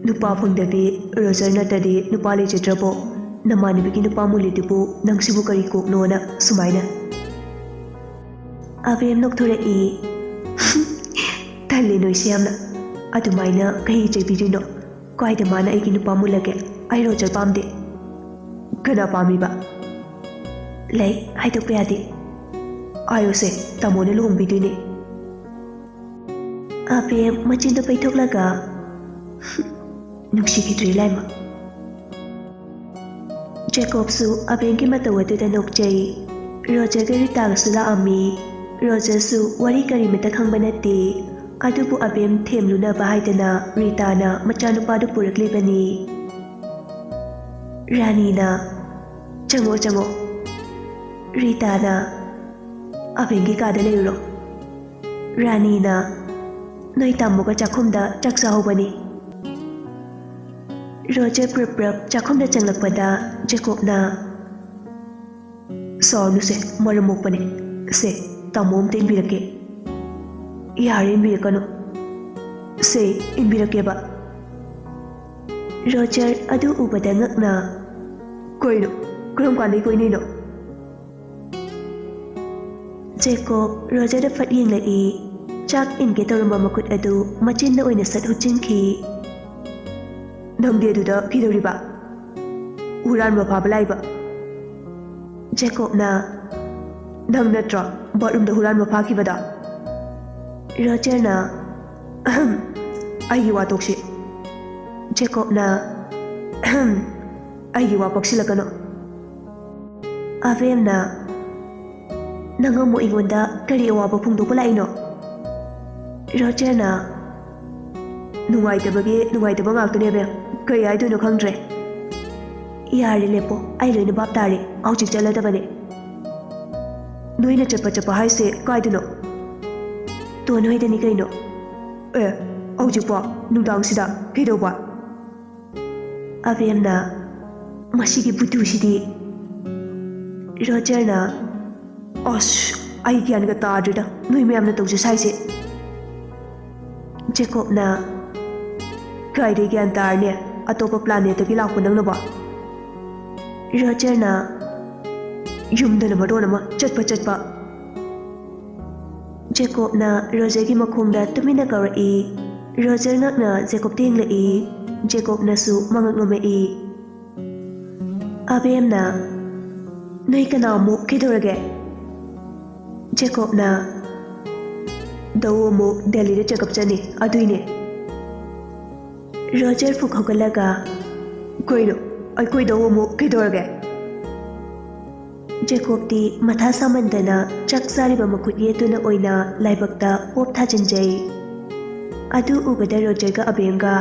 "ꯅꯨꯄꯥ ꯐꯪꯗꯕꯤ ꯔꯣꯖꯔ ꯅꯠꯇ꯭ꯔꯗꯤ ꯅꯨꯄꯥ ꯂꯩꯖꯗ꯭ꯔꯕꯣ? ꯅꯃꯥꯟꯅꯕꯤꯒꯤ ꯅꯨꯄꯥ ꯃꯨꯜꯂꯤꯗꯨꯕꯨ ꯅꯪꯁꯤꯕꯨ ꯀꯔꯤ ꯀꯣꯛꯅꯣꯅ ꯁꯨꯃꯥꯏꯅ?" ꯑꯕꯦꯝ ꯅꯣꯛꯊꯣꯔꯛꯏ꯫ "ꯇꯜꯂꯦ ꯅꯣꯏꯁꯦ ꯌꯥꯝꯅ꯫ ꯑꯗꯨꯃꯥꯏꯅ ꯀꯩ ꯆꯩꯕꯤꯔꯤꯅꯣ? ꯀꯥꯏꯗ ꯃꯥꯅ ꯑꯩꯒꯤ ꯅꯨꯄꯥ ꯃꯨꯜꯂꯒꯦ? ꯑꯩ ꯔꯣꯖꯔ ꯄꯥꯝꯗꯦ꯫" "ꯀꯅꯥ ꯄꯥꯝꯃꯤꯕ?" "ꯂꯩ, ꯍꯥꯏꯗꯣꯛꯄ ꯌꯥꯗꯦ꯫" "ꯍꯥꯏꯌꯣꯁꯦ, ꯇꯥꯃꯣꯅ ꯂꯨꯍꯣꯡꯕꯤꯗꯣꯏꯅꯦ꯫" ꯑꯕꯦꯝ ꯃꯆꯤꯟꯗꯨ ꯄꯩꯊꯣꯛꯂꯒ, "ꯅꯨꯡꯁꯤꯈꯤꯗ꯭ꯔꯦ ꯂꯥꯏꯃ꯫" ꯖꯦꯀꯣꯕꯁꯨ ꯑꯕꯦꯝꯒꯤ ꯃꯇꯧ ꯑꯗꯨꯗ ꯅꯣꯛꯆꯩ꯫ ꯔꯣꯖꯔꯒ ꯔꯤꯇꯥꯒꯁꯨ ꯂꯥꯛꯑꯝꯃꯤ꯫ ꯔꯣꯖꯔꯁꯨ ꯋꯥꯔꯤ ꯀꯔꯤꯃꯇ ꯈꯪꯕ ꯅꯠꯇꯦ꯫ ꯑꯗꯨꯕꯨ ꯑꯕꯦꯝ ꯊꯦꯝꯂꯨꯅꯕ ꯍꯥꯏꯗꯅ ꯔꯤꯇꯥꯅ ꯃꯆꯥꯅꯨꯄꯥꯗꯨ ꯄꯨꯔꯛꯂꯤꯕꯅꯤ꯫ ꯔꯥꯅꯤꯅ, "ꯆꯪꯉꯣ, ꯆꯪꯉꯣ꯫" ꯔꯤꯇꯥꯅ, "ꯑꯕꯦꯝꯒꯤ ꯀꯥꯗ ꯂꯩꯔꯨꯔꯣ꯫" ꯔꯥꯅꯤꯅ, "ꯅꯣꯏ ꯇꯥꯃꯣꯒ ꯆꯥꯛꯈꯨꯝꯗ ꯆꯥꯛ ꯆꯥꯍꯧꯕꯅꯤ꯫" ꯔꯣꯖꯔ ꯄ꯭ꯔꯞ ꯄ꯭ꯔꯞ ꯆꯥꯛꯈꯨꯝꯗ ꯆꯪꯂꯛꯄꯗ ꯖꯦꯀꯣꯕꯅ, "ꯁꯥꯎꯔꯅꯨꯁꯦ, ꯃꯔꯝ ꯃꯣꯛꯄꯅꯦ꯫ ꯁꯦ, ꯇꯥꯃꯣ ꯑꯝꯇ ꯏꯟꯕꯤꯔꯛꯀꯦ꯫" "ꯌꯥꯔꯦ, ꯏꯟꯕꯤꯔꯛꯀꯅꯨ꯫" "ꯁꯦ, ꯏꯟꯕꯤꯔꯛꯀꯦꯕ꯫" ꯔꯣꯖꯔ ꯑꯗꯨ ꯎꯕꯗ ꯉꯛꯅ, "ꯀꯩꯅꯣ? ꯀꯔꯝ ꯀꯥꯟꯗꯩ ꯀꯣꯏꯅꯩꯅꯣ?" ꯖꯦꯀꯣꯕ ꯔꯣꯖꯔꯗ ꯐꯠ ꯌꯦꯡꯂꯛꯏ꯫ ꯆꯥꯛ ꯏꯟꯒꯦ ꯇꯧꯔꯝꯕ ꯃꯈꯨꯠ ꯑꯗꯨ ꯃꯆꯤꯟꯅ ꯑꯣꯏꯅ ꯁꯠ ꯍꯨꯠꯆꯤꯟꯈꯤ꯫ "ꯅꯪꯗꯤ ꯑꯗꯨꯗ ꯀꯩꯗꯧꯔꯤꯕ? ꯍꯨꯔꯥꯟꯕ ꯐꯥꯕ ꯂꯥꯛꯏꯕ?" ꯖꯦꯀꯣꯕꯅ, "ꯅꯪ ꯅꯠꯇ꯭ꯔꯣ ꯕꯥꯠꯔꯨꯝꯗ ꯍꯨꯔꯥꯟꯕ ꯐꯥꯈꯤꯕꯗꯣ?" ꯔꯣꯖꯔꯅ, "ꯑꯍꯝ, ꯑꯩꯒꯤ ꯋꯥ ꯇꯣꯛꯁꯤ꯫" ꯖꯦꯀꯣꯕꯅ, "ꯑꯍꯝ, ꯑꯩꯒꯤ ꯋꯥ ꯄꯛꯁꯤꯜꯂꯛꯀꯅꯨ꯫" ꯑꯕꯦꯝꯅ, "ꯅꯪ ꯑꯃꯨꯛ ꯑꯩꯉꯣꯟꯗ ꯀꯔꯤ ꯑꯋꯥꯕ ꯐꯣꯡꯗꯣꯛꯄ ꯂꯥꯛꯏꯅꯣ? ꯔꯣꯖꯔꯅ, "ꯅꯨꯡꯉꯥꯏꯇꯕꯒꯤ ꯅꯨꯡꯉꯥꯏꯇꯕ ꯉꯥꯛꯇꯅꯦ, ꯑꯕꯦꯝ꯫ ꯀꯔꯤ ꯍꯥꯏꯗꯣꯏꯅꯣ ꯈꯪꯗ꯭ꯔꯦ꯫" "ꯌꯥꯔꯦ, ꯂꯦꯞꯄꯣ꯫ ꯑꯩ ꯂꯣꯏꯅ ꯚꯥꯞ ꯇꯥꯔꯦ꯫ ꯍꯧꯖꯤꯛ ꯆꯠꯂꯗꯕꯅꯦ꯫" "ꯅꯣꯏꯅ ꯆꯠꯄ ꯆꯠꯄ ꯍꯥꯏꯁꯦ ꯀꯥꯏꯗꯅꯣ?" "ꯇꯣꯟ ꯍꯣꯏꯗꯅꯤ ꯀꯩꯅꯣ꯫" "ꯑꯦ, ꯍꯧꯖꯤꯛꯄꯣ? ꯅꯨꯡꯗꯥꯡꯁꯤꯗ ꯀꯩꯗꯧꯕ?" ꯑꯕꯦꯝꯅ, "ꯃꯁꯤꯒꯤ ꯕꯨꯇꯨꯁꯤꯗꯤ꯫" ꯔꯣꯖꯔꯅ, "ꯑꯁ, ꯑꯩ ꯒ꯭ꯌꯥꯟꯒ ꯇꯥꯗ꯭ꯔꯦꯗ, ꯅꯣꯏ ꯃꯌꯥꯝꯅ ꯇꯧꯖ ꯁꯥꯏꯁꯦ꯫" ꯖꯦꯀꯣꯕꯅ, "ꯀꯥꯏꯗꯩ ꯒ꯭ꯌꯥꯟ ꯇꯥꯔꯅꯤ? ꯑꯇꯣꯞꯄ planetꯇꯒꯤ ꯂꯥꯛꯄ ꯅꯪꯅꯕꯣ?" ꯔꯣꯖꯔꯅ, "ꯌꯨꯝꯗꯅ ꯃꯔꯣꯟ ꯑꯃ ꯆꯠꯄ ꯆꯠꯄ꯫" ꯖꯦꯀꯣꯕꯅ ꯔꯣꯖꯔꯒꯤ ꯃꯈꯣꯡꯗ ꯇꯨꯃꯤꯟꯅ ꯀꯧꯔꯛꯏ꯫ ꯔꯣꯖꯔ ꯉꯛꯅ ꯖꯦꯀꯣꯕꯇ ꯌꯦꯡꯂꯛꯏ꯫ ꯖꯦꯀꯣꯕꯅꯁꯨ ꯃꯉꯛ ꯅꯣꯝꯃꯛꯏ꯫ ꯑꯕꯦꯝꯅ, "ꯅꯣꯏ ꯀꯅꯥ ꯑꯃꯨꯛ ꯀꯩꯗꯧꯔꯒꯦ?" ꯖꯦꯀꯣꯕꯅ, "ꯗꯧ ꯑꯃꯨꯛ ꯗꯦꯜꯂꯤꯗ checkup ꯆꯠꯅꯤ, ꯑꯗꯨꯏꯅꯦ꯫" ꯔꯣꯖꯔ ꯐꯨꯛ ꯍꯧꯒꯠꯂꯒ, "ꯀꯩꯅꯣ? ꯑꯩꯈꯣꯏ ꯗꯧ ꯑꯃꯨꯛ ꯀꯩꯗꯧꯔꯒꯦ?" ꯖꯦꯀꯣꯕꯇꯤ ꯃꯊꯥ ꯁꯥꯃꯟꯗꯅ ꯆꯥꯛ ꯆꯥꯔꯤꯕ ꯃꯈꯨꯠ ꯌꯦꯠꯇꯨꯅ ꯑꯣꯏꯅ ꯂꯥꯏꯕꯛꯇ ꯄꯣꯞ ꯊꯥꯖꯤꯟꯖꯩ꯫ ꯑꯗꯨ ꯎꯕꯗ ꯔꯣꯖꯔꯒ ꯑꯕꯦꯝꯒ,